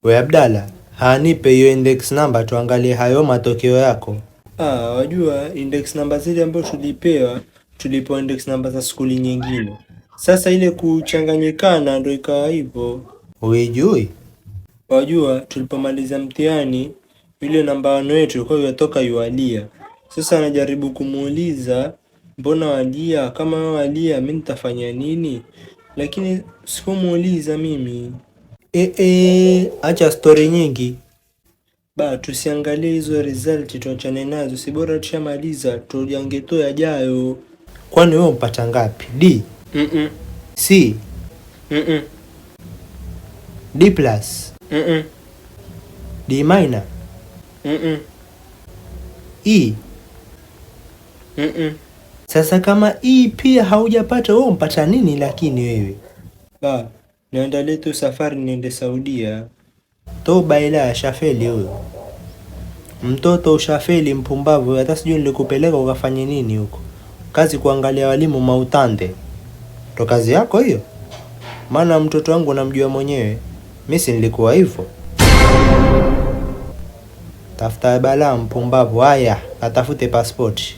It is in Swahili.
We Abdalla, hanipe hiyo index number tuangalie hayo matokeo yako. Ah, wajua index number zile ambazo tulipewa, tulipewa index number za skuli nyingine. Sasa ile kuchanganyikana ndo ikawa hivyo. Huijui? Wajua tulipomaliza mtihani yule namba wano wetu ilikuwa yatoka yualia. Sasa anajaribu kumuuliza mbona walia, kama wewe walia mimi nitafanya nini? Lakini sikumuuliza mimi. E, e, acha stori nyingi. Ba, tusiangalie hizo result, tuachane nazo, si bora tushamaliza, tujange tu yajayo. Kwani wewe umpata ngapi? D? Mm-mm. C? Mm-mm. D plus? Mm-mm. D minor? Mm-mm. E? Mm-mm. Sasa kama E pia haujapata, wewe umpata nini lakini wewe? Ba, niandalie tu safari niende Saudia. Toba ila shafeli huyo. Mtoto ushafeli mpumbavu, hata sijui nilikupeleka ukafanye nini huko. Kazi kuangalia walimu mautande. Ndo kazi yako hiyo? Maana mtoto wangu namjua mwenyewe. Mimi si nilikuwa hivyo. Tafuta balaa mpumbavu. Haya, katafute pasipoti.